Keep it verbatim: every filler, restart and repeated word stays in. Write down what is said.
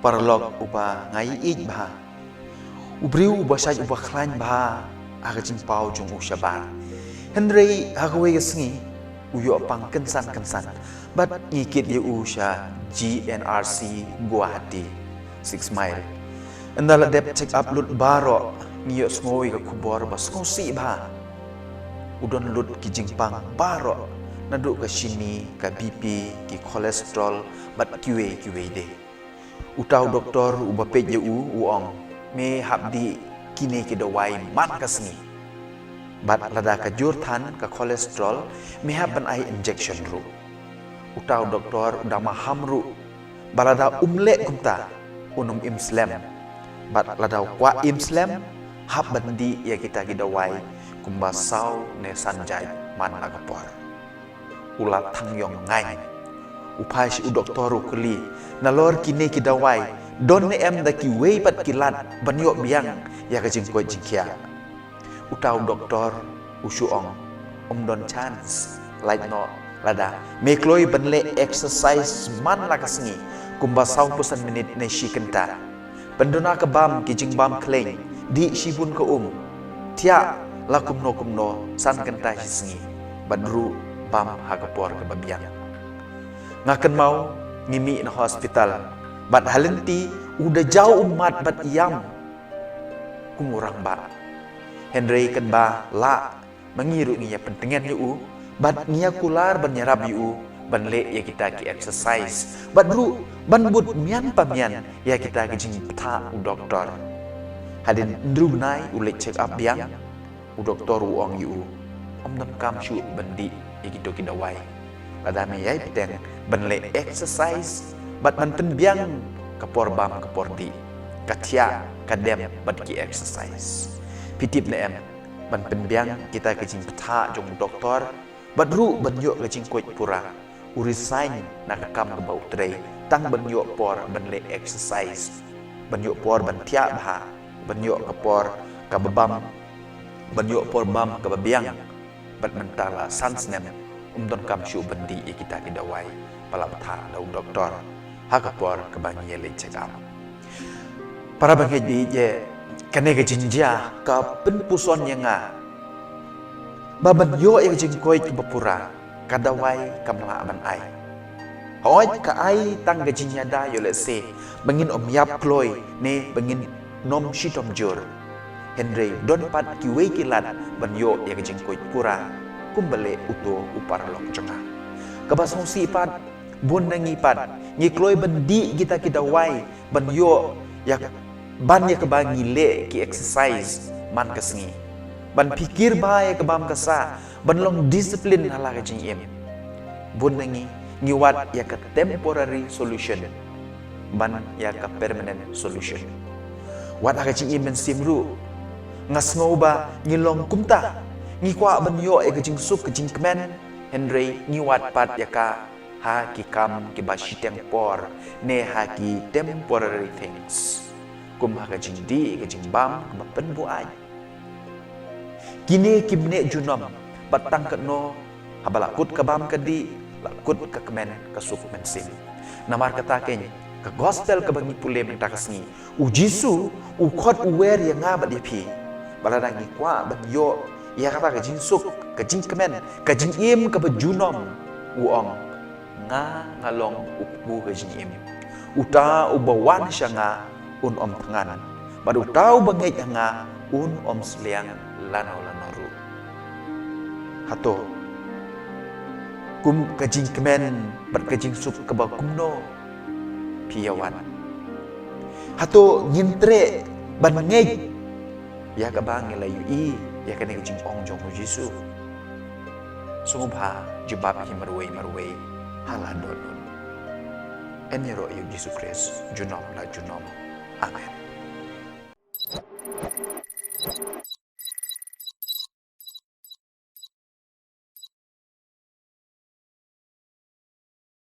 Paralok uba nga ïeit bha, u briew uba shait uba khlaiñ bha ha ka jingpaw jong u shabar. Hynrei ha kawei ka sngi u ïoh pang kynsan kynsan bad ngi kit ïa u sha G N R C Guwahati, six mile. Ynda la dep check up lut baroh, ngi ïohsngew ïa ka khubor ba sngewsih bha. U don lut ki jingpang baroh, naduh ka shini, ka B P, ki cholesterol bad kiwei kiwei de. Uta u doktor uba peit ïa u u ong, me hap dih kine ki dawai man ka sngi. Bad lada ka jur than ka cholesterol, me hap ban ai injection ruh. Uta u doktor u da maham ruh ba lada um leh kumta, un ym im slem. Bad lada u kwah im slem, hap ban dih ïa kita ki dawai kumba saw ne san jait man la ka por. U la thang ïong ngaiñ. U phai sha u doktor u kylli, nalor kine ki dawai, don ne em da kiwei pat ki lad ban ïoh biang ïa ka jingkoit jingkhiah? Uta u doktor u shu ong, ym don chance, lait noh lada me kloi ban leh exercise man la ka sngi kumba sawphew san minit ne shi kynta. Pynduna ka bam, ki jingbam khleiñ, dih shibun ka um, thiah la kumno kumno san kynta shi sngi, bad ruh bam ha ka por kaba biang. Nga kynmaw ngi mih na hospital bad ha lynti u da jaw ummat bad ïam kum u rangbah. Hynrei katba lah ma ngi ruh ngi ïa pyntngen ïa u bad ngi ïa kular ban ïarap ïa u ban leh ïa kita ki exercise bad ruh ban bud mian pa mian ïa kita ki jingbthah u doktor. Hadien hynriew bnai u leit check up biang. U doktor u ong ïa u, ym donkam shuh ban dih ïa kito ki dawai. Lada me ïai bteng ban leh exercise bad ban pynbiang ka por bam ka por dih, ka thiah ka dem bad ki exercise. Phi tip ne em, ban pynbiang kita ki jingbthah jong u doktor bad ruh ban ïoh ka jingkoit pura, u resign na ka kam kaba u trei tang ban ïoh por ban leh exercise, ban ïoh por ban thiah bha, ban ïoh ka por kaba bam, ban ïoh por bam kaba biang. Bad mynta la san snem ym donkam shuh ban dih ïa kita ki dawai ba la bthah da u doktor ha ka por kaba ngi ïa leit check up. Para bangeit, dei ïa kane ka jingjia ka pynpuson ïa nga ba ban ïoh ïa ka jingkoit kaba pura, ka dawai kam lah ban ai. Hooid, ka ai tang ka jingïada ïoh lehse ba ngin ym ïap kloi ne ba ngin nym shitom jur. Hynrei don pat kiwei ki lad ban ïoh ïa ka jingkoit pura, kumba leh uto u paralok jong nga. Kaba sngewsih pat, bun na ngi pat ngi kloi ban dih kita ki dawai ban ïoh ïa, ban ïa kaba ngi leh ki exercise man ka sngi, ban phikir bha ïa ka bam ka sah, ban long discipline ha la ka jingim. Bun na ngi ngi wad ïa ka temporary solution ban ïa ka permanent solution. Wat ha ka jingim mynsiem ruh, nga sngew ba ngi long kumta, ngi kwah ban ïoh ïa ka jingsuk ka jingkmen, hynrei ngi wad pat ïa ka ha ki kam kiba shiteng por ne ha ki temporary things, kum ha ka jingdih ka jingbam kaba pynbuaid. Kine kim neh junom, bad tang katno haba la kut ka bam ka dih, la kut ka kmen ka suk mynsiem. Namar kata keiñ, ka gospel kaba ngi pule mynta ka sngi, u Jisu u khot u wer ïa nga bad ïa phi ba lada ngi kwah ban ïoh ïa kata ka jingsuk, ka jingkmen, ka jingim kaba junom, u ong, nga, nga long u kpu ka jingim. Uta uba wan sha nga un ym thngan, bad uta uba ngeit ha nga un ym sliang lano lano ruh. Hato kum ka jingkmen bad ka jingsuk kaba kumno phi ïa wad? Hato ngin treh ban ngeit ïa kaba ngi la ïohi ïa kane ka jingong jong u Jisu? Sngewbha jubab hi marwei marwei ha la dohnud. Yn ïaroh ïa u Jisu Khrist junom la junom. Amen.